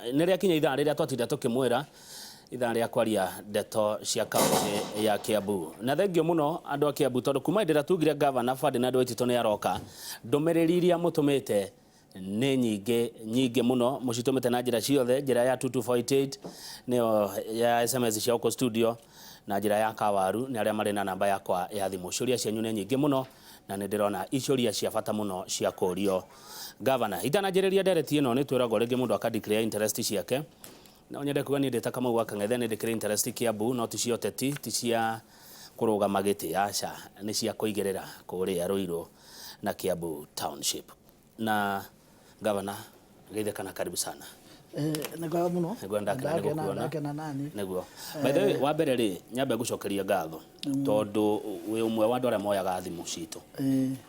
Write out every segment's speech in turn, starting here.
Nĩ rĩakinya ithaa rĩrĩa twatinda tũkĩmwĩra, ithaa rĩa kwaria ndeto cia kaunti ya Kiambu. Na thengio mũno andũ a Kiambu, tondũ kuma hĩndĩ ĩrĩa tugire Gavana Ferdinand Waititũ nĩ aroka, ndũmĩrĩri iria mũtũmĩte nĩ nyingĩ nyingĩ mũno. Mũcitũmĩte na njĩra ciothe, njĩra ya 22488 nĩyo ya SMS cia gũkũ studio, na njĩra ya kawaru nĩ arĩa marĩ na namba yakwa ya thimũ. Ciũria cianyu nĩ nyingĩ mũno, na nĩ ndĩrona iciũria cia bata mũno cia kũrio gavana. Itananjĩrĩria ndereti ĩno, nĩ twĩragwo rĩngĩ mũndũ aka declare interest ciake. No nyende kuga niĩ ndĩ ta Kamau wa Kang'ethe nĩ ndĩkĩrĩ interest Kiambu, no ti cia ũteti, ti cia kũrũgama gĩtĩ, aca, nĩ cia kũigĩrĩra kũrĩa Ruiru na Kiambu Township. Na gavana, geithĩka na karibu sana. Nĩ kwega mũno. Nĩguo ndakena nĩ Ndakena, gũkuona. Ndakena nani. Nĩguo. By the way, wa mbere rĩ, nyambe ngũcokeria ngatho tondũ wĩ ũmwe wa andũ arĩa moyaga thimũ citũ,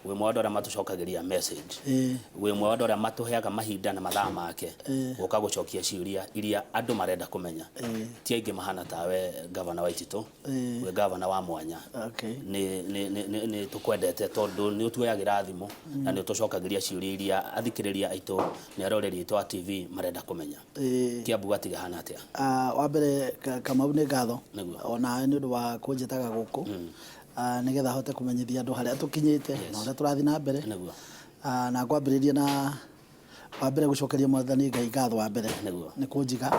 wĩ ũmwe wa andũ arĩa matũcokagĩria message, wĩ ũmwe wa andũ arĩa matũheaga mahinda na mathaa make gũka gũcokia ciũria iria andũ marenda kũmenya. Ti aingĩ mahana tawe, Gavana Waititũ. Wĩ gavana wa mwanya. Nĩ nĩ nĩ nĩ nĩ tũkwendete tondũ nĩ ũtuoyagĩra thimũ na nĩ ũtũcokagĩria ciũria iria athikĩrĩria aitũ na eroreri aitũ a TV marenda kũmenya. Kiambu gatiga hana atĩa? Ah, wa mbere Kamau, nĩ ngatho onawe nĩ ũndũ wa kũnjĩtaga gũkũ, nĩgetha hote kũmenyithia andũ harĩa tũkinyĩte na ũrĩa tũrathiĩ na mbere. Na ngwambĩrĩria na wa mbere gũcokeria Mwathani Ngai ngatho wa mbere nĩ kũnjiga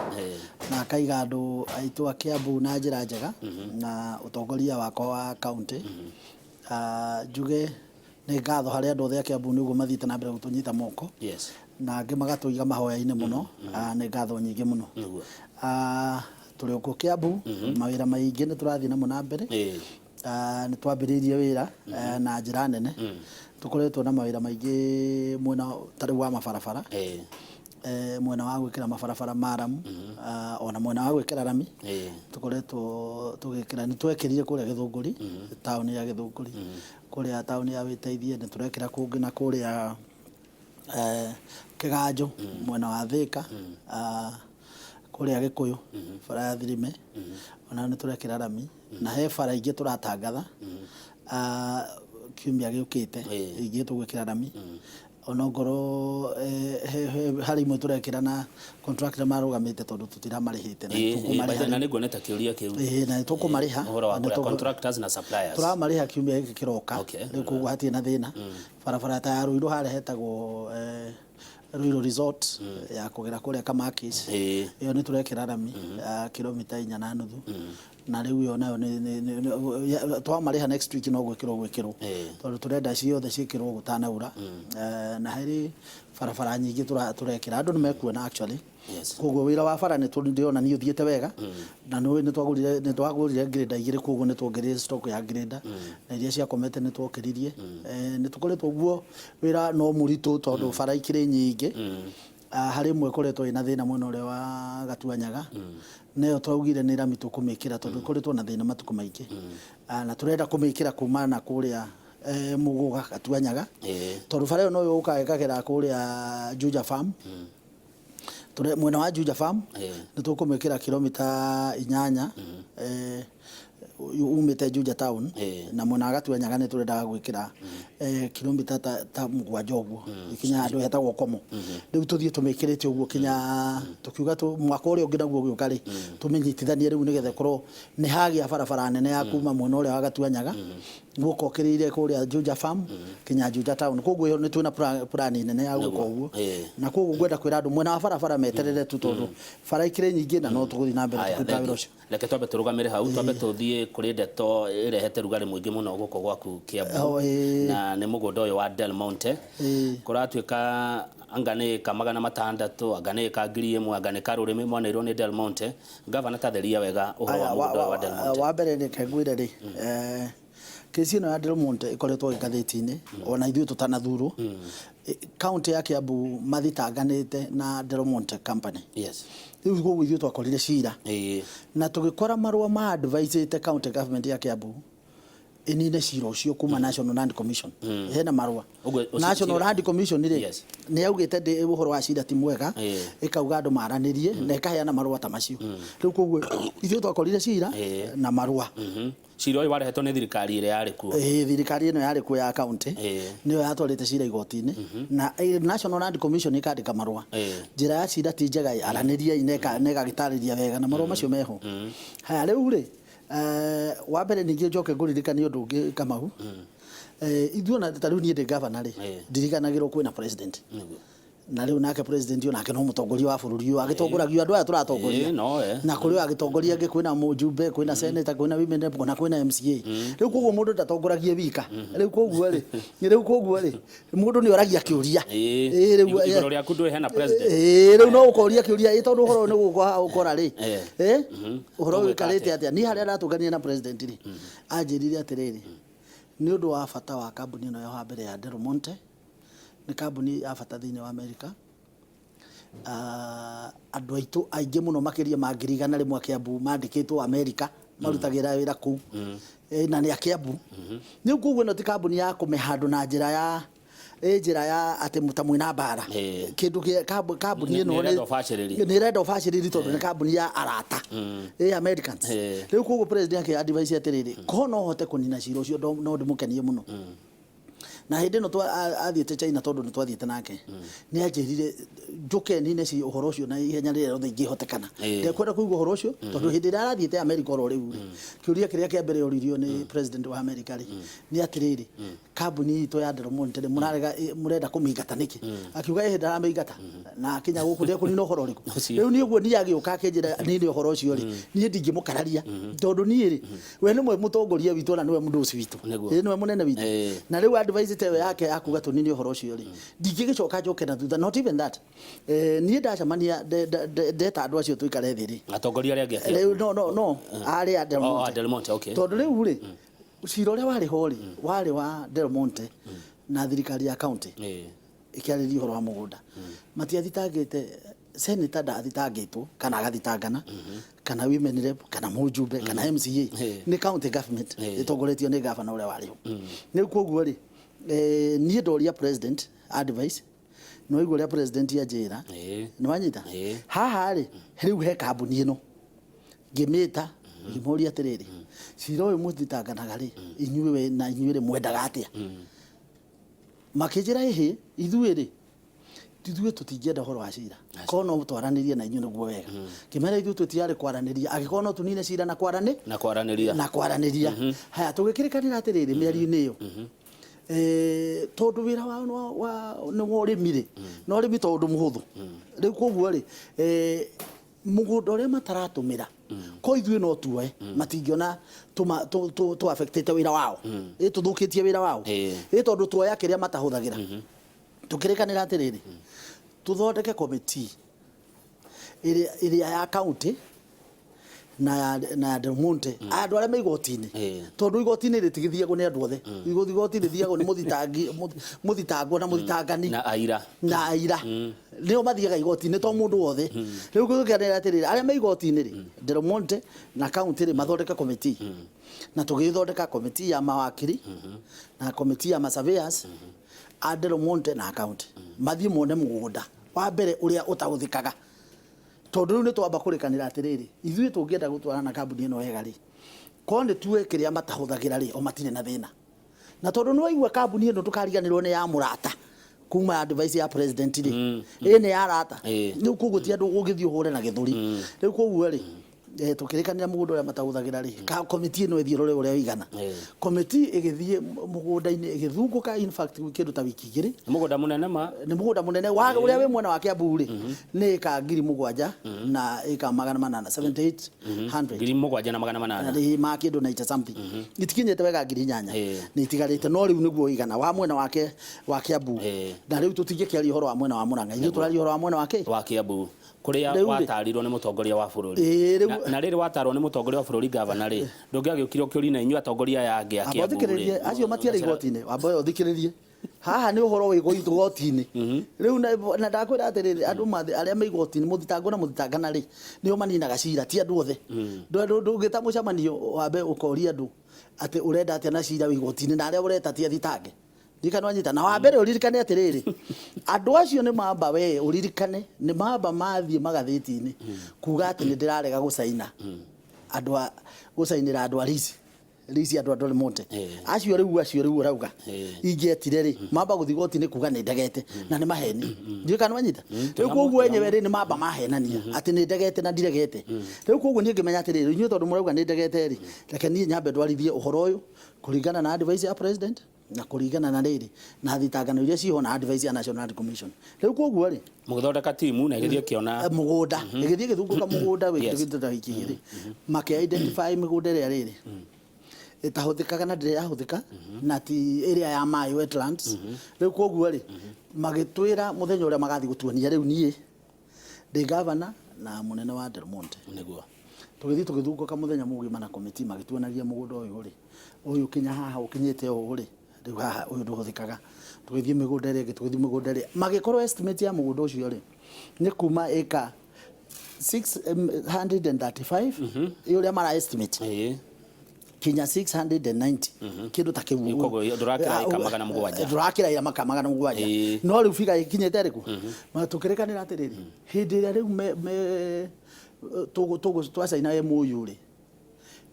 na akaiga andũ aitũ a Kiambu na njĩra njega na ũtongoria wakwa wa county. Njuge nĩ ngatho harĩ andũ othe a Kiambu nĩ ũguo mathiĩte na mbere gũtũnyita moko na angĩ magatũiga mahoya-inĩ mũno. Nĩ ngatho nyingĩ mũno. Tũrĩ o kũu Kiambu, mawĩra maingĩ nĩ tũrathiĩ namo na mbere. Nĩ twambĩrĩirie wĩra na njĩra nene. Tũkoretwo na mawĩra maingĩ mwena ta rĩu wa mabarabara, mwena wa gwĩkĩra mabarabara maramu, ona mwena wa gwĩkĩra rami. Tũkoretwo tũgĩkĩra, nĩ twekĩrire kũrĩa Gĩthũngũri, taũni ya Gĩthũngũri, kũrĩa taũni ya Wĩteithie, nĩ tũrekĩra kũngĩ na kũrĩa Kĩganjo, mwena wa Thĩka, kũrĩa Gĩkũyũ, bara ya Thirime, onayo nĩ tũrekĩra rami. Na he bara ingĩ tũratangatha kiumia gĩũkĩte, ingĩ tũgwĩkĩra rami, onongorwo harĩ imwe tũrekĩra na contractor marũgamĩte tondũ tũtiramarĩhĩte na nĩtũkũmarĩha. Na nĩnguona ta kĩũria kĩu. Ĩĩ, na nĩtũkũmarĩha. Ũhoro wa kũrĩa contractors na suppliers. Tũramarĩha kiumia gĩkĩ kĩroka. Rĩu koguo hatirĩ na thĩna. Barabara ta ya Ruiru harĩa hetagwo Ruiru Resort ya kũgera kũrĩa Kamakis, ĩyo nĩ tũrekĩra rami ya kilomita 4.5, na rĩu ĩyo nayo twamarĩha next week no gwĩkĩrwo gwĩkĩrwo, tondũ tũrenda ciothe ciĩkĩrwo gũtanaura. Na harĩ barabara nyingĩ tũrekĩra, andũ nĩ mekuona actually. Koguo wĩra wa bara nĩ ndĩrona nĩ ũthiĩte wega, na nĩ nĩ twagũrire grader igĩrĩ, koguo nĩ tuongereire stock ya grader, na iria ciakomete nĩ twokĩririe. Nĩ tũkoretwo ũguo. Wĩra no mũritũ tondũ bara ikĩrĩ nyingĩ. Harĩ ĩmwe ĩkoretwo ĩna thĩna mwena ũrĩa wa Gatuanyaga, nayo twaugire nĩ rami tũkũmĩkĩra tondũ ĩkoretwo na thĩna matukũ maingĩ. Na tũrenda kũmĩkĩra kuma na kũrĩa Mũgũga Gatuanyaga, tondũ bara ĩyo no yũkaga ĩkagera kũrĩa Juja Farm. Mwena wa Juja Farm nĩ tũkũmĩkĩra kilomita 8 umĩte Juja town, na mwena wa Gatuanyaga nĩ tũrendaga gwĩkĩra kilomita ta 7 ũguo ikinya handũ hetagwo Komo. Rĩu tũthiĩ tũmĩkĩrĩte ũguo kinya tũkiuga mwaka ũrĩa ũngĩ naguo ũgĩũka rĩ, tũmĩnyitithanie rĩu nĩgetha ĩkorwo nĩ hagĩa barabara nene ya kuma mwena ũrĩa wa Gatuanyaga gũka ũkĩrĩire kũrĩa Juja Farm kinya Juja town. Koguo ĩyo nĩ twĩna plan nene ya gwĩka ũguo, na koguo ngwenda kwĩra andũ mwena wa barabara meterere tu, tondũ bara ikĩrĩ nyingĩ na no tũgũthiĩ na mbere Haya, tũkĩrutaga wĩra thank you. ũcio. Reke twambe tũrũgamĩre hau, twambe tũthiĩ kũrĩ ndeto ĩrehete rugarĩ mũingĩ mũno gũkũ gwaku Kiambu, na nĩ mũgũnda ũyũ wa Del Monte. Kũratuĩka anga nĩ ĩka 600, anga nĩ ĩka 1000, anga nĩ karũrĩmĩ mwaneirwo nĩ Del Monte. Gavana, tatheria wega ũhoro wa Aya, mũgũnda ũyũ wa Del Monte. Wa mbere reke ngwĩre rĩ, kesi ĩno ya Del Monte ĩkoretwo ngathĩti-inĩ ona ithuĩ tũtanathurwo. County ya Kiambu mathitanganĩte na Del Monte Company. Rĩu koguo ithuĩ twakorire cira na tũgĩkora marũa ma advisĩte county government ya Kiambu. Ĩnine cira ũcio kuma National Land Commission. Hena marũa. Ũguo, National Land Commission rĩ, nĩ yaugĩte ndĩ ũhoro wa cira ti mwega, ĩkauga andũ maranĩrie na ĩkaheana marũa ta macio. Rĩu koguo ithuĩ twakorire cira na marũa. Cira ũyũ warehetwo nĩ thirikari ĩrĩa yarĩ kuo. Ĩĩ, thirikari ĩno yarĩ kuo ya county nĩyo yatwarĩte cira igoti-inĩ, na National Land Commission ĩkandĩka marũa, njĩra ya cira ti njega, aranĩriai, na ĩgagĩtarĩria wega, na marũa macio meho. Haya, rĩu rĩ, wa mbere ningĩ njoke ngũririkanie ũndũ ũngĩ, Kamau. Ithuĩ ona ta rĩu niĩ ndĩ governor rĩ, ndiriganagĩrwo kwĩna president. Na rĩu nake president onake no mũtongoria wa bũrũri ũyũ, agĩtongoragio andũ aya tũratongoria. Ĩĩ, nowe. Na kũrĩ o agĩtongoria angĩ, kwĩna mũjumbe, kwĩna senator, kwĩna women rep, na kwĩna MCA. Rĩu koguo mũndũ ndatongoragie wika. Rĩu koguo rĩ, mũndũ nĩ oragia kĩũria. Ĩĩ, rĩu Igũrũ rĩaku ndũĩ hena president. Ĩĩ, rĩu no ũkoria kĩũria, ĩ tondũ ũhoro ũyũ nĩ gũka ũkora rĩ, ũhoro ũyũ Ũgwĩka ũikarĩte atĩa? atĩa? Niĩ harĩa ndatũnganire na president rĩ, anjĩrire atĩrĩrĩ, nĩ ũndũ wa bata wa kambuni ĩno ya wa mbere ya Del Monte, nĩ kambuni ya bata thĩinĩ wa Amerika. Andũ aitũ aingĩ mũno makĩria ma 100,000 a Kiambu mandĩkĩtwo Amerika, marutagĩra wĩra kũu. Na nĩ a Kiambu. Rĩu koguo ĩno ti kambuni ya kũme handũ na njĩra ya njĩra ya atĩ ta mwĩna mbara. Kĩndũ kĩa kambuni ĩno Nĩ ĩrenda ũbacĩrĩri. Nĩ ĩrenda ũbacĩrĩri tondũ nĩ kambuni ya arata, Americans. Rĩu koguo president akĩ advise atĩrĩrĩ, ko no hote kũnina cira ũcio, no ndĩmũkenie mũno. Na hĩndĩ ĩno athiĩte China, tondũ nĩ twathiĩte nake, nĩ anjĩrire njũke nine ci ũhoro ũcio na ihenya rĩrĩa rĩothe ingĩhotekana. Ndekwenda kũigua ũhoro ũcio, tondũ hĩndĩ ĩrĩa arathiĩte America oro rĩu rĩ, kĩũria kĩrĩa kĩa mbere oririo nĩ president wa America rĩ, nĩ atĩrĩrĩ, kambuni itũ ya Del Monte rĩ, mũrarega, mũrenda kũmĩingata nĩkĩ? Akiuga ĩhĩ ndaramĩingata, na akinya gũkũ ndekũnina ũhoro ũrĩkũ. Ũcio. Rĩu niĩ ũguo niĩ agĩũka akĩnjĩra nini ũhoro ũcio rĩ, niĩ ndingĩmũkararia, tondũ niĩ rĩ, we nĩwe mũtongoria witũ na nĩwe mũndũ witũ. Ĩĩ, nĩwe mũnene witũ. Na rĩu advice ta ĩyo yake ya kuga tũnine ũhoro ũcio rĩ, ndingĩgĩcoka njoke na thutha, not even that. Niĩ ndacemania ndeta andũ acio tũikare thĩ rĩ, Atongoria arĩa angĩ a Kiambu. Rĩu no arĩa a Del Oh, Monte. a Del Monte, okay. Tondũ rĩu rĩ, cira ũrĩa warĩ ho rĩ, warĩ wa Del Monte na thirikari ya county ĩkĩarĩria ũhoro wa mũgũnda. Matiathitangĩte senator, ndathitangĩtwo kana agathitangana, kana women rep, kana mũjumbe, kana MCA. Nĩ county government ĩtongoretio nĩ governor ũrĩa warĩ ho. Rĩu koguo rĩ, niĩ ndoria president advice, no igua ũrĩa president anjĩra. Nĩ wanyita? Haha rĩ, rĩu he kambuni ĩno ngĩmĩta, ngĩmũria atĩrĩrĩ, cira ũyũ mũthitanganaga rĩ, inyuĩ we na inyuĩ rĩ, mwendaga atĩa? Makĩnjĩra, ĩhĩ, ithuĩ rĩ, ithuĩ tũtingĩenda ũhoro wa cira, korwo no twaranĩrie na inyuĩ nĩguo wega. Ngĩmera ithuĩ tũtiarĩ kwaranĩria, angĩkorwo no tũnine cira na kwaranĩ Na kwaranĩria. Na kwaranĩria. Haya, tũgĩkĩrĩkanĩra atĩrĩrĩ, mĩario-inĩ ĩyo, tondũ wĩra wao nĩ wa ũrĩmi rĩ, na ũrĩmi to ũndũ mũhũthũ. Rĩu koguo rĩ, mũgũnda ũrĩa mataratũmĩra, ko ithuĩ no tuoe, matingĩona tũ affectĩte wĩra wao, ĩ tũthũkĩtie wĩra wao. Ĩ tondũ tuoya kĩrĩa matahũthagĩra. Tũkĩrĩkanĩra atĩrĩrĩ, tũthondeke committee ĩrĩa ya county na ya Del Monte, andũ arĩa me igoti-inĩ, tondũ igoti-inĩ rĩtigĩthiagwo nĩ andũ othe. Igoti rĩthiagwo nĩ mũthitangi, mũthitangwo na mũthitangani Na aira. Na aira nĩo mathiaga igoti-inĩ, to mũndũ wothe. Rĩu gũkĩanĩrĩra atĩrĩrĩ, arĩa me igoti-inĩ rĩ, Del Monte na county rĩ, mathondeke committee. Na tũgĩthondeka committee ya mawakiri na committee ya masurveyors a Del Monte na county, mathiĩ mone mũgũnda wa mbere ũrĩa ũtahũthĩkaga, tondũ rĩu nĩ twamba kũrĩkanĩra atĩrĩrĩ, ithuĩ tũngĩenda gũtwarana na kambuni ĩno wega rĩ, korwo nĩ tuoe kĩrĩa matahũthagĩra rĩ, o matirĩ na thĩna. Na tondũ nĩ waigua kambuni ĩno, ndũkariganĩrwo nĩ ya mũrata kuma advice ya president rĩ, ĩ nĩ ya arata. Rĩu koguo ti andũ ũngĩthiĩ ũhũre na gĩthũri. Rĩu koguo rĩ, tũkĩrĩkanĩra mũgũnda ũrĩa matahũthagĩra rĩ, committee ĩno ĩthiĩ ĩrore ũrĩa ũigana. Committee ĩgĩthiĩ mũgũnda-inĩ, ĩgĩthungũka, in fact kĩndũ ta wiki 2. Nĩ mũgũnda mũnene ma. Nĩ mũgũnda mũnene wa ũrĩa wĩ mwena wa Kiambu rĩ, nĩ ĩka 7,800, 7800. 7,800. Nĩ ma kĩndũ 90 something, itikinyĩte wega 8,000. Nĩ itigarĩte, no rĩu nĩguo igana wa mwena wake wa Kiambu. Na rĩu tũtingĩkĩaria ũhoro wa mwena wa Murang'a, ithuĩ tũraria ũhoro wa mwena wa kĩ? Wa Kiambu kũrĩa Rĩu rĩ- watarirwo nĩ mũtongoria wa bũrũri. Ĩĩ, rĩu- Na rĩrĩ watarwo nĩ mũtongoria wa bũrũri, gavana rĩ, ndũngĩagĩũkire ũkĩũria na inyuĩ atongoria aya angĩ a Amba Kiambu ũthikĩrĩrie, rĩ? Acio matiarĩ igoti-inĩ, wamba ũthikĩrĩrie. Haha nĩ ũhoro wĩ igoti-inĩ rĩu, na ndakwĩra atĩrĩrĩ, andũ arĩa me igoti-inĩ, mũthitangwo na mũthitangana rĩ, nĩo maninaga cira, ti andũ othe. Ndũngĩta mũcemanio wambe ũkoria andũ atĩ ũrenda atĩa na cira wĩ igoti-inĩ, na arĩa ũreta ti athitange. Ndirikana wanyita na wa mbere, ũririkane atĩrĩrĩ, andũ acio nĩ mamba, we ũririkane nĩ mamba mathiĩ magathĩti-inĩ kuga atĩ nĩ ndĩrarega gũcaina andũ a gũcainĩra andũ a lease andũ a Del Monte. Acio rĩu, acio rĩu ũrauga ingĩetire rĩ, mamba gũthiĩ igoti-inĩ kuga nĩ ndegete, na nĩ maheni. Ndirikana wanyita rĩu, koguo enyewe rĩ, nĩ mamba mahenania atĩ nĩ ndegete na ndiregete. Rĩu koguo niĩ ngĩmenya atĩrĩrĩ, inyuĩ tondũ mũrauga nĩ ndegete rĩ, reke niĩ nyambe ndwarithie ũhoro ũyũ kũringana na advice ya president na kũringana na rĩrĩ na thitangano iria ciho na advice ya National Land Commission. Rĩu koguo rĩ, Mũgĩthondeka timu na ĩgĩthiĩ ĩkĩona mũgũnda, ĩgĩthiĩ ĩgĩthungũka mũgũnda wĩ kĩndũ ta wiki 2 makĩ identify mĩgũnda ĩrĩa rĩrĩ ĩtahũthĩkaga na ndĩrĩ yahũthĩka na ti ĩrĩa ya maĩ, wetlands. Rĩu koguo rĩ, magĩtwĩra mũthenya ũrĩa magathiĩ gũtuonia. Rĩu niĩ ndĩ gavana na mũnene wa Del Monte. Tũgĩthiĩ tũgĩthungũka mũthenya mũgima na komiti, magĩtuonagia mũgũnda ũyũ rĩ, ũyũ kinya haha ũkinyĩte ũũ rĩ, rĩu haha ũyũ ndũhũthĩkaga. Tũgĩthiĩ mĩgũnda ĩrĩa ĩngĩ, tũgĩthiĩ mĩgũnda ĩrĩa, magĩkorwo estimate ya mũgũnda ũcio rĩ, nĩ kuma ĩka 635 ĩ ũrĩa mara estimate kinya 690, kĩndũ ta kĩu. Koguo ndũrakĩra ĩka 700. Ndũrakĩra ĩka 700. No rĩu figa ĩkinyĩte ĩrĩkũ? Ma tũkĩrĩkanĩra atĩrĩrĩ, hĩndĩ ĩrĩa rĩu me tũgũ twacaina MOU rĩ,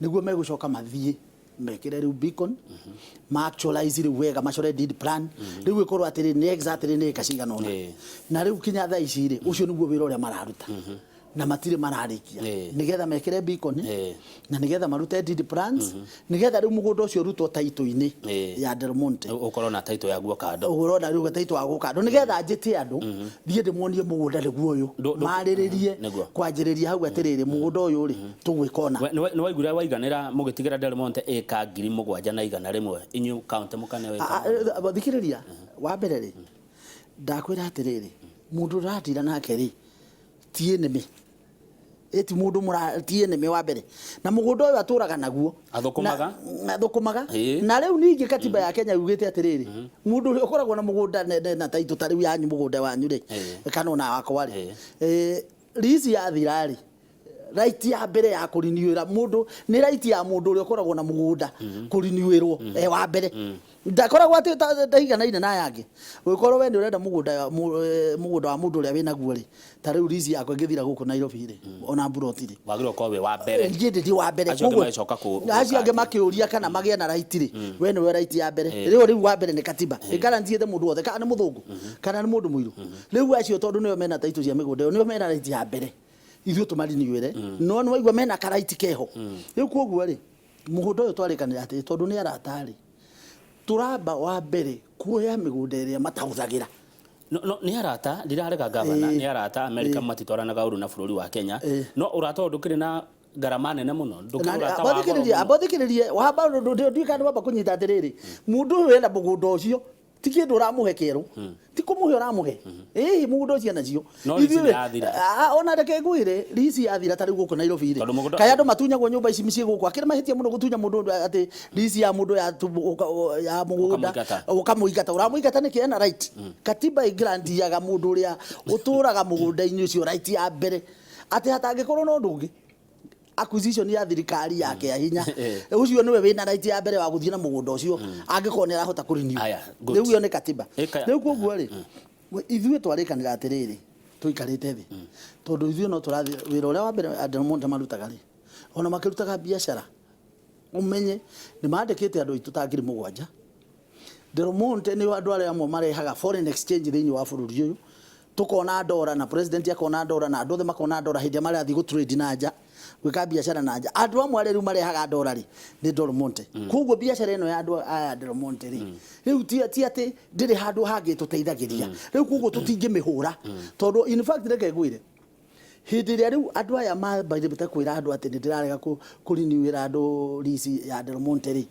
nĩguo megũcoka mathiĩ mekĩre rĩu beacon, ma actualize rĩu wega, macore deed plan, rĩu ĩkorwo atĩrĩ nĩ exactly nĩ ĩka cigana ũna. Na rĩu kinya thaa ici rĩ, ũcio nĩguo wĩra ũrĩa mararuta na matirĩ mararĩkia, nĩgetha mekĩre beacon na nĩgetha marute deed plans, nĩgetha rĩu mũgũnda ũcio ũrutwo taitũ-inĩ ya Del Monte. Ũkorwo na title yaguo kando. Ũrona rĩu title wa gũka andũ, nĩgetha njĩte andũ thiĩ ndĩmonie mũgũnda nĩguo ũyũ, marĩrĩrie kwanjĩrĩria hau atĩrĩrĩ, mũgũnda ũyũ rĩ, tũgwĩka ũna. Nĩ waiguire waiganĩra mũgĩtigĩra Del Monte ĩka 7100, inyuĩ kaunti mũkaneo ĩka Thikĩrĩria, wa mbere rĩ, ndakwĩra atĩrĩrĩ, mũndũ ũratira nake rĩ, ti enemy, ĩti mũndũ mũra ti enemy wa mbere, na mũgũnda ũyũ atũraga naguo. Athũkũmaga. Athũkũmaga. Na rĩu ningĩ katiba ya Kenya yugĩte atĩrĩrĩ, mũndũ ũrĩa ũkoragwo na mũgũnda na taitũ ta rĩu yanyu, mũgũnda wanyu rĩ, kana ona wakwa rĩ, lease yathira rĩ, right ya mbere ya kũriniwĩra mũndũ nĩ right ya mũndũ ũrĩa ũkoragwo na mũgũnda kũriniwĩrwo e wa mbere. Ndakoragwo atĩ ndaiganaine na aya angĩ. Ũngĩkorwo we nĩ ũrenda mũgũnda wa mũndũ ũrĩa wĩnaguo rĩ, ta rĩu lease yakwa ĩngĩthira gũkũ Nairobi rĩ, ona mburoti rĩ, Wagĩrĩirwo gũkorwo wĩ wa mbere. Niĩ ndĩ wa mbere. Acio angĩ magĩcoka acio angĩ makĩũria kana magĩe na right rĩ, we nĩwe right ya mbere. Rĩu wa mbere nĩ katiba ĩgarantiĩte mũndũ wothe, kana nĩ mũthũngũ kana nĩ mũndũ mũirũ. Rĩu acio tondũ nĩo mena taitũ cia mĩgũnda ĩyo, nĩo mena right ya mbere ithuĩ tũmariniwĩre, no nĩ waigua mena karaiti keho. Rĩu koguo rĩ, mũgũnda ũyũ twarĩkanĩra atĩ tondũ nĩ arata rĩ, tũramba wa mbere kuoya mĩgũnda ĩrĩa matahũthagĩra. No, nĩ arata, ndirarega gavana, nĩ arata America, matitwaranaga ũru na bũrũri wa Kenya, no ũrata ũyũ ndũkĩrĩ na ngarama nene mũno, ndũkĩrĩ ũrata wa goro mũno. Amba thikĩrĩrie, wamba ndiũĩ kana wamba kũnyita atĩrĩrĩ, mũndũ ũyũ ena mũgũnda ũcio, ti kĩndũ ũramũhe kĩerũ, ti kũmũhe ũramũhe ĩĩ mũgũnda ũcio enacio. No lease nĩ yathira. Ona reke ngwĩre, lease yathira ta rĩu gũkũ Nairobi rĩ, Tondũ kaĩ andũ matunyagwo nyũmba ici mĩciĩ gũkũ? Akĩrĩ mahĩtia mũno gũtunya mũndũ atĩ lease ya mũndũ ya mũgũnda. Ũkamũingata. Ũkamũingata. Ũramũingata nĩkĩ? Ena right. Katiba ĩgrantiaga mũndũ ũrĩa ũtũraga mũgũnda-inĩ ũcio right ya mbere, atĩ hatangĩkorwo na ũndũ ũngĩ, acquisition ya thirikari ya kĩa hinya, ũcio nĩwe wĩna right ya mbere wa gũthiĩ na mũgũnda ũcio angĩkorwo nĩ arahota kũrenew. Aya, good. Rĩu ĩyo nĩ katiba. Rĩu koguo rĩ, ithuĩ twarĩkanĩra atĩrĩrĩ, tũikarĩte thĩ, tondũ ithuĩ no tũrathiĩ wĩra ũrĩa wa mbere Del Monte marutaga rĩ, ona makĩrutaga biacara, ũmenye nĩ mandĩkĩte andũ aitũ ta 7,000. Del Monte nĩ andũ arĩa amwe marehaga foreign exchange thĩinĩ wa bũrũri ũyũ, tukona ndora na president akona ndora na andũ othe makona ndora hĩndĩ ĩrĩa marathiĩ gũ trade na nja, gwĩka biacara na nja. Andũ amwe arĩa rĩu marehaga ndora rĩ, nĩ Del Monte. Koguo biacara ĩno ya andũ aya Del Monte rĩ, rĩu ti atĩ ndĩrĩ handũ hangĩ tũteithagĩria. Rĩu koguo tũtingĩmĩhũra, tondũ in fact reke ngwĩre, hĩndĩ ĩrĩa rĩu andũ aya mambĩrĩte kwĩra andũ atĩ nĩ ndĩrarega kũriniwĩra andũ lease ya Del Monte rĩ,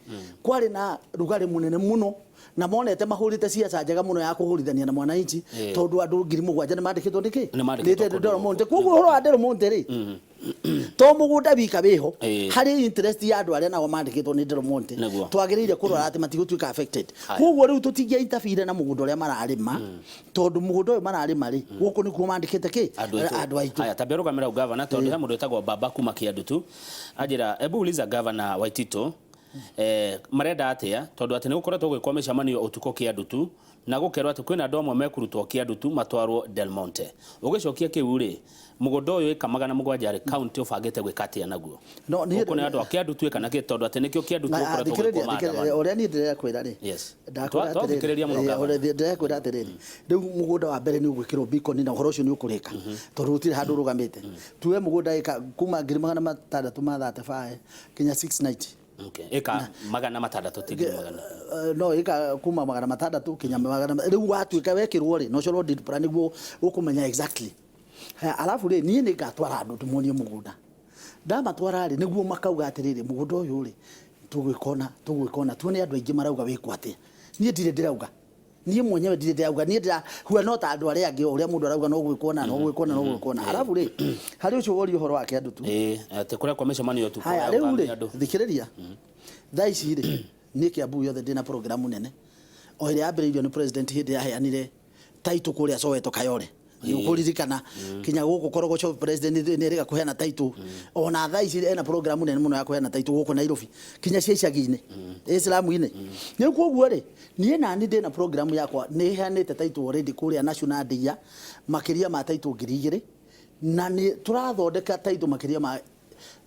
kwarĩ na rugarĩ mũnene mũno, na monete mahũrĩte ciaca njega mũno ya kũhũrithania na mwananchi, tondũ andũ 7,000 nĩ mandĩkĩtwo nĩkĩ? Nĩ mandĩkĩtwo Nĩ Del Monte. Koguo ũhoro wa Del Monte rĩ, To mũgũnda wika wĩho, Ĩĩ. harĩ interest ya andũ arĩa nao mandĩkĩtwo nĩ Del Monte. Nĩguo. Twagĩrĩire kũrora atĩ matigũtuĩka affected. Haya. Koguo rĩu tũtingĩa interfere na mũgũnda ũrĩa mararĩma, tondũ mũgũnda ũyũ mararĩma rĩ, gũkũ nĩkuo mandĩkĩte kĩ? Andũ aitũ. Andũ aitũ. Haya, tambia rũgamĩra hau, gavana, tondũ he mũndũ wĩtagwo Baba kuma Kĩandutu anjĩra, ebu uliza Gavana Waititu marenda atĩa, tondũ atĩ nĩ gũkoretwo gwĩkwo mĩcemanio ũtukũ Kĩandutu na gũkerwo atĩ kwĩna andũ amwe mekũrutwo Kĩandutu matwarwo Del Monte. Ũgĩcokia kĩu rĩ, mũgũnda ũyũ ĩka 700 rĩ, county ũbangĩte gwĩka atĩa naguo? No, niĩ- Gũkũ nĩ andũ a Kĩandutu ĩka na kĩ, tondũ atĩ nĩkĩo Kĩandutu Na, gũkoretwo thikĩrĩria, gwĩkwo thikĩrĩria, maandamano. Ũrĩa niĩ ndĩrekwĩra rĩ, ndakwĩra atĩrĩrĩ, Twathikĩrĩria mũno, gavana. Ũrĩa ndĩrekwĩra atĩrĩrĩ, rĩu mũgũnda wa mbere nĩ ũgwĩkĩrwo beacon na ũhoro ũcio nĩ ũkũrĩka, tondũ gũtirĩ handũ ũrũgamĩte. Tuwe mũgũnda ĩka kuma 635,000 nginya 690. Okay. Ĩka 600, ti ngiri magana. No ĩka kuma 600 kinya magana rĩu watuĩka wekĩrwo rĩ, no ũcorwo deed plan nĩguo ũkũmenya exactly. Haya, alafu rĩ, niĩ nĩ ngatwara andũ ndĩmonie mũgũnda. Ndamatwara rĩ, nĩguo makauga atĩrĩrĩ, mũgũnda ũyũ rĩ, tũgwĩka ũna, tũgwĩka ũna. Tuone andũ aingĩ marauga wĩkwo atĩa. Niĩ ndirĩ ndĩrauga, niĩ mwenyewe ndirĩ ndĩrauga, niĩ ndĩrahua no ta andũ arĩa angĩ, o ũrĩa mũndũ arauga no gwĩkwo na no gwĩkwo na no gwĩkwo na. Alafu rĩ, harĩ ũcio woria ũhoro wa Kĩandutu. Ĩĩ, atĩ kũrĩa kwa mĩcemanio ũtukũ Haya, ya rĩu gũthamia rĩ, andũ. Thikĩrĩria, thaa ici rĩ, niĩ Kiambu yothe ndĩna programu nene o ĩrĩa yambĩrĩirio nĩ president hĩndĩ yaheanire title kũrĩa Soweto Kayole. Nĩ ũkũririkana kinya gũkũ Korogocho president nĩ erĩga kũheana title. Ona thaa ici ena programu nene mũno ya kũheana title gũkũ Nairobi, kinya cia icagi-inĩ, islamu-inĩ. Rĩu koguo rĩ, niĩ nani ndĩna programu yakwa, nĩ heanĩte title already kũrĩa National Ndia makĩria ma title 2000, na nĩ tũrathondeka title makĩria ma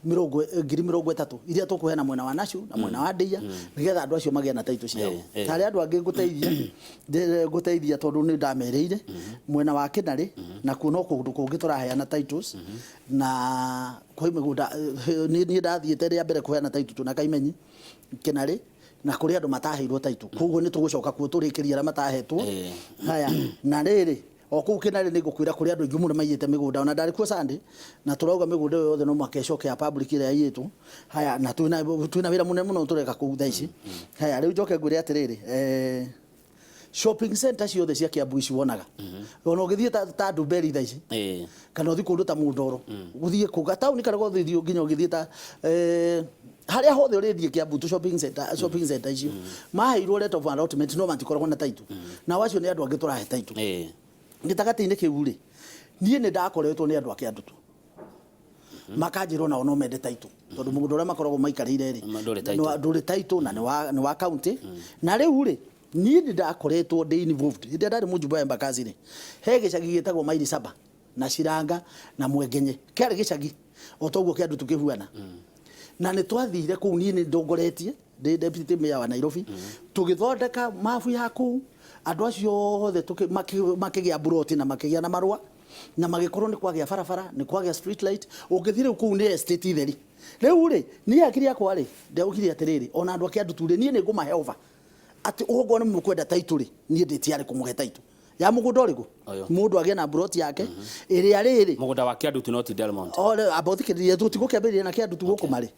30,000 iria tũkũheana mwena wa Nashu na mwena wa Ndeia, nĩgetha andũ acio magĩe na title ciao. Harĩ andũ angĩ ngũteithia tondũ nĩ ndamerĩire mwena wa Kĩnarĩ, nakuo no kũndũ kũngĩ tũraheana titles na kwĩ mĩgũnda. Niĩ ndathiĩte rĩa mbere kũheana title tuna Kaimenyi Kĩnarĩ, na kũrĩ andũ mataheirwo title, koguo nĩ tũgũcoka kuo tũrĩkĩrie arĩa matahetwo. Haya, na rĩrĩ, o kũu Kĩnarĩ nĩ ngũkwĩra kũrĩ andũ aingĩ mũno maiyĩte mĩgũnda. Ona ndarĩ kuo Sunday, na tũrauga mĩgũnda ĩyo yothe no mũhaka ĩcoke ya public ĩrĩa yaiyĩtwo. Haya, na twĩna wĩra mũnene mũno tũreka kũu thaa ici. Haya, rĩu njoke ngwĩre atĩrĩrĩ, shopping center ciothe cia Kiambu ici wonaga, ona ũgĩthiĩ ta Ndumberi thaa ici, kana ũthiĩ kũndũ ta Mũndoro, ũthiĩ kũ gataũni karĩa gothe ũthiĩ, nginya ũgĩthiĩ ta harĩa hothe ũrĩthiĩ Kiambu, tu shopping center icio maheirwo letter of allotment, no matikoragwo na title. Nao acio nĩ andũ angĩ tũrahe title. Gĩtagatĩ-inĩ kĩu rĩ, niĩ nĩ ndakoretwo nĩ andũ a Kĩandutu makanjĩrwo nao no mende title, tondũ mũgũnda ũrĩa makoragwo maikarĩire rĩ, Ndũrĩ title. Ndũrĩ title na nĩ wa county. Na rĩu rĩ, niĩ nĩ ndakoretwo ndĩ involved hĩndĩ ĩrĩa ndarĩ mũjumbe wa Embakasi rĩ, he gĩcagi gĩtagwo Maili Saba na Ciranga na Mwengenye, kĩarĩ gĩcagi o toguo Kĩandutu kĩhuana, na nĩ twathire kũu. Niĩ nĩ ndongoretie ndĩ deputy mayor wa Nairobi, tũgĩthondeka mabu ya kũu, andũ acio othe makĩgĩa buroti na makĩgĩa na marũa na magĩkorwo nĩ kwagĩa barabara, nĩ kwagĩa street light. Ũngĩthiĩ rĩu kũu nĩ estate theri. Rĩu rĩ, niĩ hakiri yakwa rĩ, ndaugire atĩrĩrĩ, ona andũ a Kĩandutu rĩ, niĩ nĩ ngũmahe over atĩ ũguo nĩ mũkwenda title rĩ, niĩ ndĩ tayari kũmũhe title ya mũgũnda ũrĩkũ. Ũyũ. Mũndũ agĩe na buroti yake ĩrĩa rĩrĩ. Mũgũnda wa Kĩandutu, no ti Del Monte. Ore amba ũthikĩrĩrie, tũtigũkĩambĩrĩria na Kĩandutu gũkũ, marĩ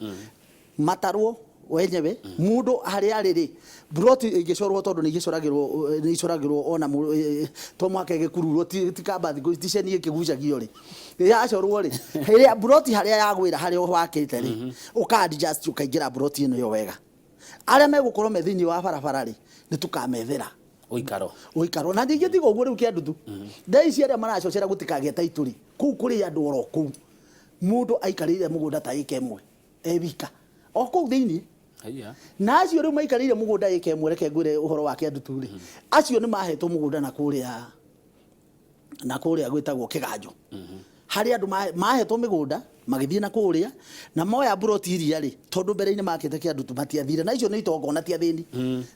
matarwo wenyewe mũndũ harĩa arĩ rĩ, buroti ĩngĩcorwo, tondũ nĩ igĩcoragĩrwo, nĩ icoragĩrwo ona to mũhaka ĩgĩkururwo, ti kamba thikũ ici, ti ceni ĩkĩgucagio rĩ, yacorwo rĩ, ĩrĩa buroti harĩa yagwĩra, harĩa wakĩte rĩ, ũka adjust ũkaingĩra buroti ĩno ĩyo wega. Arĩa megũkorwo me thĩinĩ wa barabara rĩ, nĩ tũkamethera ũikaro. Ũikaro. Na ningĩ tiga ũguo, rĩu Kĩandutu thaa ici arĩa maracocera gũtikagĩa title rĩ, kũu kũrĩ andũ oro kũu, mũndũ aikarĩire mũgũnda ta ĩka 1 e wika o kũu thĩinĩ. Haiya. Na acio rĩu maikarĩire mũgũnda ĩka 1, reke ngwĩre ũhoro wa Kĩandutu rĩ, acio nĩ mahetwo mũgũnda na kũrĩa gwĩtagwo Kĩganjo, harĩ andũ mahetwo mĩgũnda magĩthiĩ na kũrĩa na moya mburoti iria rĩ, tondũ mbere-inĩ makĩte Kĩandutu matiathire, na icio nĩ itonga ona ti athĩni,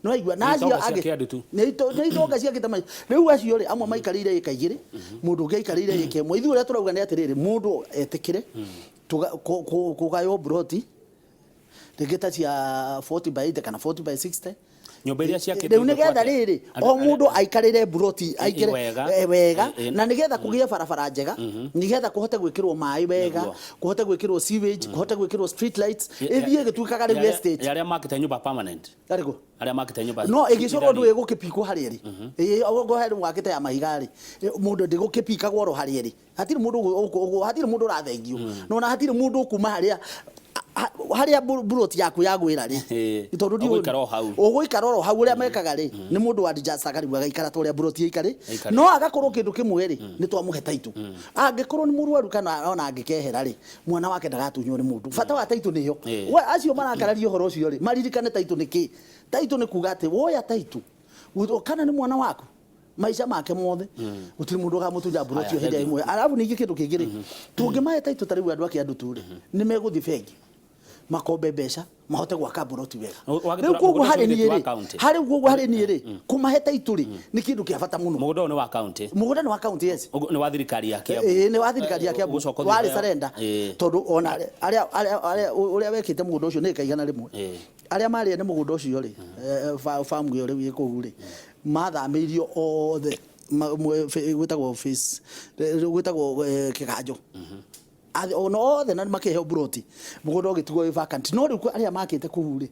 nĩ waigua? Na Nĩ acio itonga cia angĩ Kĩandutu. Nĩ itonga cia kĩtama. Rĩu acio rĩ, amwe maikarĩire ĩka 2, mũndũ ũngĩ aikarĩire ĩka 1. Ithuĩ ũrĩa tũrauga nĩ atĩrĩrĩ, mũndũ etĩkĩre kũgaywo mburoti rĩngĩ ta cia 40 by 80 kana 40 by 60. Nyũmba iria ciakĩtwo Rĩu nĩgetha rĩrĩ o mũndũ aikarĩre mburoti aikare wega. Wega, na nĩgetha kũgĩe barabara njega, nĩgetha kũhote gwĩkĩrwo maĩ wega, kũhote gwĩkĩrwo sewage, kũhote gwĩkĩrwo street lights, ĩthiĩ ĩgĩtuĩkaga rĩu estate. Ya arĩa makĩte nyũmba permanent. Arĩkũ? Arĩa makĩte nyũmba. No ĩgĩcoka ũndũ ĩgũkĩpikwo harĩa ĩrĩ. Ĩĩ, okorwo harĩ wakĩte ya mahiga rĩ, mũndũ ndĩgũkĩpikagwo oro harĩa ĩrĩ. Hatirĩ mũndũ hatirĩ mũndũ ũrathengio, na ona hatirĩ mũndũ ũkuma harĩa harĩa mburoti yaku yagwĩra rĩ, tondũ ndiũĩ- Ũgũikara o hau. Ũgũikara oro hau. Ũrĩa mekaga rĩ, nĩ mũndũ wa adjustaga rĩu agaikara ta ũrĩa mburoti ĩikarĩ. Ĩikarĩ. No agakorwo kĩndũ kĩmwe rĩ, nĩ twamũhe taitũ. Angĩkorwo nĩ mũrwaru kana ona angĩkehera rĩ, mwana wake ndagatunywo nĩ mũndũ. Bata wa taitũ nĩyo. We acio marakararia ũhoro ũcio rĩ, maririkane taitũ nĩ kĩ. Taitũ nĩ kuga atĩ woya taitũ kana nĩ mwana waku maica make mothe, gũtirĩ mũndũ ũkamũtunya mburoti Aya, ĩyo hĩndĩ thank you. ĩmwe. Arabu ningĩ kĩndũ kĩngĩ rĩ, tũngĩmahe taitũ ta rĩu andũ a Kĩandutu rĩ, nĩ megũthiĩ bengi makombe mbeca mahote gwaka mburoti wega. Wagĩtura Rĩu koguo mũgũnda harĩ ũcio niĩ wĩ wa rĩ, county. harĩ koguo harĩ niĩ rĩ, kũmahe taitũ rĩ, nĩ kĩndũ kĩa bata mũno. Mũgũnda ũyũ nĩ wa county? Mũgũnda nĩ wa county, yes. Ũguo nĩ wa thirikari ya Kiambu? Ĩĩ, nĩ wa thirikari ya Kiambu. Ũgũcoka ũthiĩ Warĩ ũheo- surrender, tondũ ona arĩa ũrĩa wekĩte mũgũnda ũcio nĩ ĩka 100. Arĩa marĩ ene mũgũnda ũcio rĩ, farm ĩyo rĩu ĩ kũu rĩ, mathamĩirio othe gwĩtagwo phase, gwĩtagwo Kĩganjo. Ona othe na makĩheo mburoti, mũgũnda ũgĩtigwo wĩ vacant. No rĩu arĩa makĩte kũu rĩ,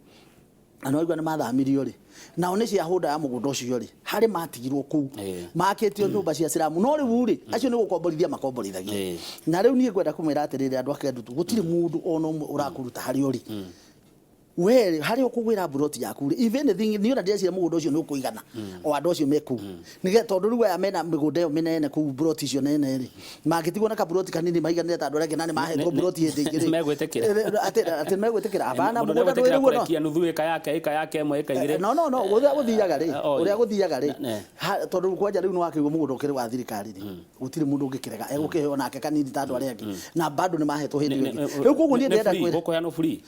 na nĩwaigua nĩ mathamirio rĩ, nao nĩ ciahũnda ya mũgũnda ũcio rĩ, harĩ matigirwo kũu makĩtio nyũmba cia ciramu. No rĩu rĩ, acio nĩ gũkomborithia makomborithagia. Na rĩu niĩ ngwenda kũmwĩra atĩrĩrĩ, andũ a Kĩandutu, gũtirĩ mũndũ ona ũmwe ũrakũruta harĩa ũrĩ. We harĩa ũkũgwĩra mburoti yaku rĩ, if anything, niĩ ona ndĩreciria mũgũnda ũcio nĩ ũkũigana o andũ acio me kũu. Nĩgetha tondũ rĩu aya mena mĩgũnda ĩyo mĩnene kũu, mburoti icio nene rĩ, mangĩtigwo na kaburoti kanini maiganĩre ta andũ arĩa angĩ, na nĩ mahetwo mburoti hĩndĩ ĩngĩ rĩ. Megwĩtĩkĩra? Atĩ megwĩtĩkĩra? Hapana. Mũndũ Mũgũnda ndegwĩtĩkĩra ndũrĩ guo no kũrekia nuthu ĩka yake, ĩka yake ĩmwe, ĩka igĩrĩ. No ũrĩa gũthiaga rĩ, ũrĩa gũthiaga rĩ, tondũ rĩu kwanja rĩu nĩ wakĩigua mũgũnda ũkĩrĩ wa thirikari rĩ, gũtirĩ mũndũ ũngĩkĩrega, egũkĩheo nake kanini ta andũ arĩa angĩ, na bado nĩ mahetwo hĩndĩ ĩyo ĩngĩ. Rĩu koguo niĩ Nĩ ndĩrenda free, kwĩra gũkũheanwo free?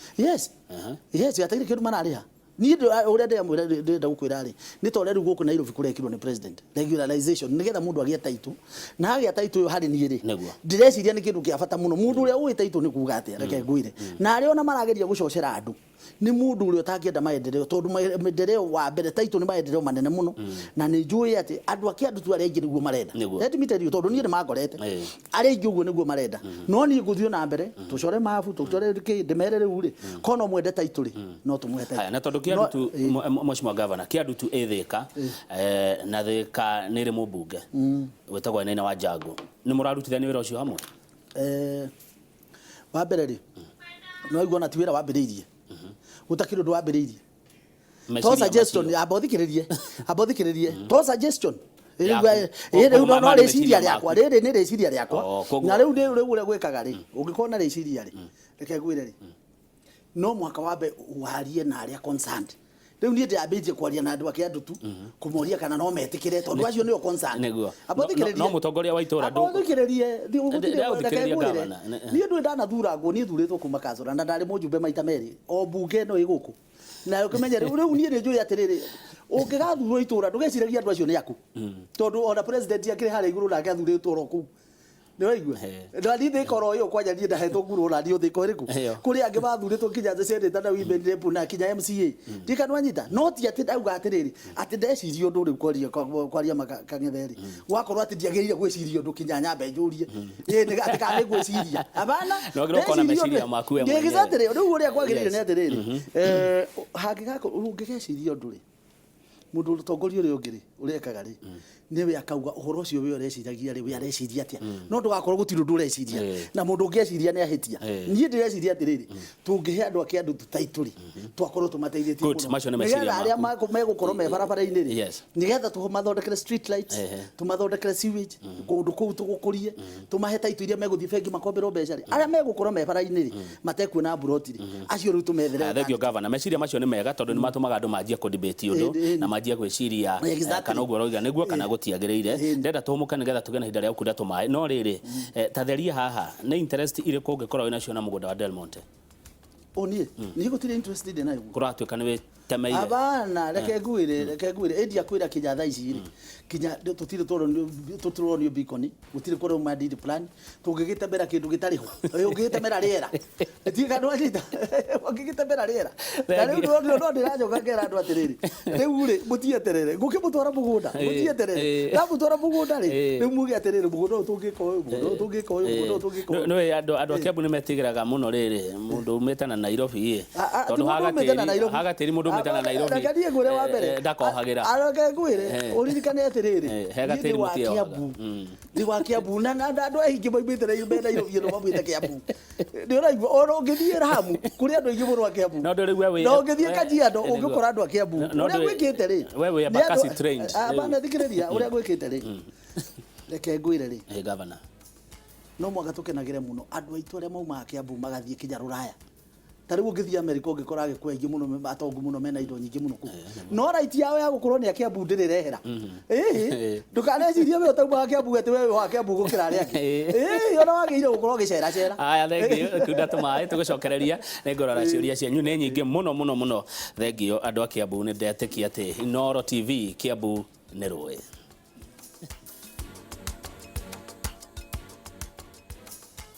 Yes, hatirĩ kĩndũ mararĩha. Niĩ ũrĩa ndĩramwĩra, ndĩrenda gũkwĩra rĩ, nĩ ta ũrĩa rĩu gũkũ Nairobi kũrekirwo nĩ president, regularization, nĩgetha mũndũ agĩe taitũ. Na agĩa taitũ ĩyo, harĩ niĩ rĩ, ndĩreciria nĩ kĩndũ kĩa bata mũno. Mũndũ ũrĩa ũĩ taitũ nĩ kuga atĩa, reke ngwĩre, na arĩa ona marageria gũcocera andũ nĩ mũndũ ũrĩa ũtangĩenda maendeleo, tondũ maendeleo wa mbere taitũ nĩ maendeleo manene mũno. Na nĩ njũĩ atĩ andũ a Kĩandutu arĩa aingĩ nĩguo marenda. Let me tell you, tondũ niĩ nĩ mangorete, arĩa aingĩ ũguo nĩguo marenda. No niĩ ngũthiĩ na mbere tũcore mabu, tũcore kĩ, ndĩmere rĩu rĩ, ko no mwende taitũ rĩ, no tũmũhe taitũ. Haya, na tondũ Kĩandutu, Mheshimiwa Governor, Kĩandutu ĩ Thĩka, na Thĩka nĩ ĩrĩ mũmbunge wĩtagwo Wainaina wa Njangu, nĩ mũrarutithania wĩra ũcio hamwe? Wa mbere rĩ, no waigua ona ti wĩra wambĩrĩirie, gũtakĩrĩ ũndũ wambĩrĩirie to Meciria suggestion. macio. Amba ũthikĩrĩrie, amba ũthikĩrĩrie, to suggestion. Yaku. Rĩu Koguo no ma- rĩciria meciria rĩakwa. Maku. Rĩrĩ nĩ rĩciria rĩakwa. Oh, koguo- Na rĩu rĩu ũrĩa gwĩkaga rĩ, ũngĩkorwo na rĩciria rĩ, reke ngwĩre rĩ, no mũhaka wambe warie na arĩa concerned. Rĩu niĩ ndĩambĩtie kwaria na andũ a Kĩandutu, kũmoria kana no metĩkĩre, tondũ acio nĩo concerned. Amba ũthikĩrĩrie. No mũtongoria wa itũũra Amba ũthikĩrĩrie. Gũtirĩ- Ndĩraũthikĩrĩria, reke ngwĩre. Governor. Niĩ ndũĩ ndanathurangwo, niĩ thurĩtwo kuma kancũra, na ndarĩ mũjumbe maita merĩ o mbunge ĩno ĩ gũkũ. Na ũkĩmenye rĩu niĩ nĩ njũĩ atĩrĩrĩ, ũngĩgathurwo itũũra, ndũgeciragia andũ acio nĩ aku, tondũ ona president akĩrĩ harĩa igũrũ nake athurĩtwo oro kũu. Nĩ waigua? Na niĩ Thĩka oro ĩyo kwanja, niĩ ndahetwo ngurwo na niĩ Thĩka ĩrĩkũ? Ĩyo. Kũrĩ angĩ mathurĩtwo nginya senator na women rep na kinya MCA. Ndika nwanyita, no ti atĩ ndauga atĩrĩrĩ, atĩ ndeciria ũndũ rĩu kwaria kang'ethe rĩ, gwakorwo atĩ ndiagĩrĩire gwĩciria ũndũ kinya nyambe njũrie ĩĩ nĩ atĩ kana nĩ ngwĩciria. Hapana. Nĩwagĩrĩirwo ũkorwo na Ndeciria meciria ũndũ- maku we mwenyewe. Exactly. Rĩu ũrĩa kwagĩrĩire nĩ atĩrĩrĩ, hangĩgakorwo ũngĩgeciria ũndũ rĩ, mũndũ ũtongoria ũrĩa ũngĩ rĩ, ũrekaga rĩ, nĩwe akauga ũhoro ũcio we ũreciragia rĩ, we areciria atĩa. No ndũgakorwo gũtirĩ ũndũ ũreciria, na mũndũ ũngĩeciria nĩ ahĩtia. Niĩ ndĩreciria atĩrĩrĩ, tũngĩhe andũ a Kĩandutu taitũ rĩ, twakorwo tũmateithĩtie Good, mũno. macio nĩ meciria Nĩgetha arĩa maku. megũkorwo me barabara-inĩ rĩ, nĩgetha tũmathondekere street lights, tũmathondekere sewage kũndũ kũu, tũgũkũrie, tũmahe taitũ iria megũthiĩ bengi makomberwo mbeca rĩ, arĩa megũkorwo me bara-inĩ rĩ, matekuona mburoti rĩ, acio rĩu tũmethere. Haya, thank you, Governor. Meciria macio nĩ mega, tondũ nĩ matũmaga andũ manjie kũ debate ũndũ na manjie gwĩciria kana ũguo ũroiga nĩguo kana gũtiagĩrĩire. Ndĩrenda tũhũmũke nĩgetha tũgĩe na ihinda rĩa gũkunda tũmaĩ. No rĩrĩ, ta theria haha, nĩ interest irĩkũ ũngĩkorwo wĩ nacio na mũgũnda wa Del Monte? O niĩ gũtirĩ interest ndĩ nayo. Kũratuĩka nĩ wĩ mũgĩtemeire. Abana, reke ngwĩre, reke ngwĩre, ĩndia kwĩra kinya thaa ici rĩ, kinya tũtirĩ tũronio beacon, gũtirĩ kũrauma deed plan, tũngĩgĩtemera kĩndũ gĩtarĩ ho, ũngĩgĩtemera rĩera, ndiũĩ kana nĩwanyita, ũngĩgĩtemera rĩera. Na rĩu no no ndĩracoka ngera andũ atĩrĩrĩ, rĩu rĩ, mũtieterere, ngũkĩmũtwara mũgũnda, mũtieterere, ndamũtwara mũgũnda rĩ, rĩu muge atĩrĩrĩ, mũgũnda ũyũ tũngĩka ũyũ, mũgũnda ũyũ tũngĩka ũyũ, mũgũnda ũyũ tũngĩka ũyũ. Nĩũĩ andũ andũ a Kiambu nĩmetigĩraga mũno rĩrĩ mũndũ umĩte na Nairobi ĩ, tondũ ti mũndũ umĩte na Nairobi. haga tĩri mũndũ umĩte na Nairobi Reke niĩ ngwĩre wa mbere. Ndakohagĩra. Reke ngwĩre, ũririkane atĩrĩrĩ, Hega niĩ tĩri ndĩ wa mũtieohaga. Kiambu. Ndĩ wa Kiambu na andũ aingĩ maumĩte me Nairobi ĩno maumĩte Kiambu. Nĩ ũraigua ona ũngĩthiĩ Ramu kũrĩ andũ aingĩ mũno a Kiambu. No ndũrĩ we wĩ Na ũngĩthiĩ Kajiado nĩguo. ũngĩkora andũ a Kiambu. No Ũrĩa ndũrĩ- gwĩkĩte rĩ. we wĩ nĩ Embakasi trained. Hapana, thikĩrĩria ũrĩa gwĩkĩte rĩ. Reke ngwĩre rĩ. Governor. No mwaka tũkenagĩre mũno andũ aitũ arĩa maumaga Kiambu magathiĩ kinya Rũraya. Ta rĩu ũngĩthiĩ Amerika ũngĩkora Agĩkũyũ aingĩ mũno atongu mũno mena indo nyingĩ mũno kũu. No right yao ya gũkorwo nĩ a Kiambu ndĩrĩ rehera. Ĩĩ, ndũkanecirie we ũtaumaga Kiambu atĩ we wĩ wa Kiambu gũkĩra arĩa angĩ. Ĩĩ, ona wagĩrĩire gũkorwo ũgĩceracera. Aya, thengiũ kunda tũmaĩ tũgũcokereria nĩ ngũrora ciũria cianyu nĩ nyingĩ mũno mũno mũno. Thengiũ andũ a Kiambu, nĩ ndetĩkia atĩ Inooro TV Kiambu nĩ rũĩ.